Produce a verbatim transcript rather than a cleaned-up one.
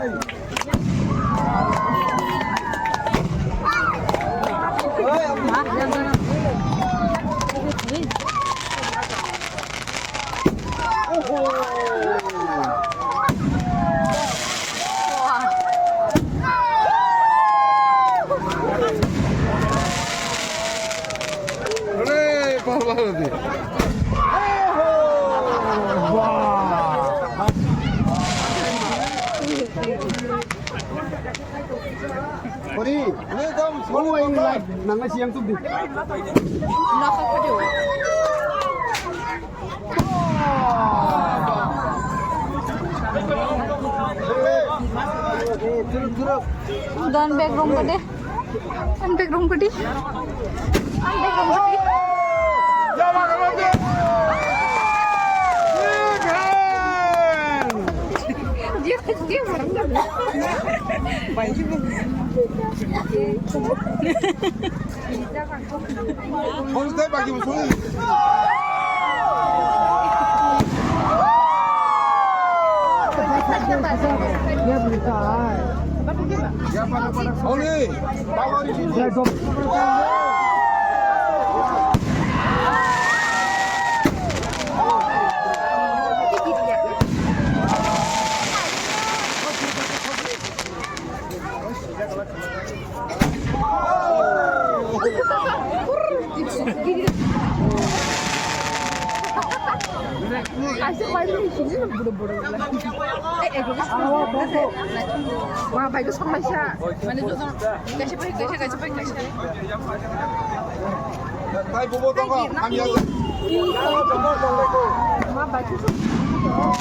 Kori, ini dong, semua yang live, nang nasi yang tuh di. Don bag room ko de. Don bag room ko de. Don bag room ko de. Wah, baik, sama siya. Mana tuh, kaisa pai, kaisa, kaisa pai, kaisa. Pai, bubo, tongko, kami aja. Wah, baik, sama.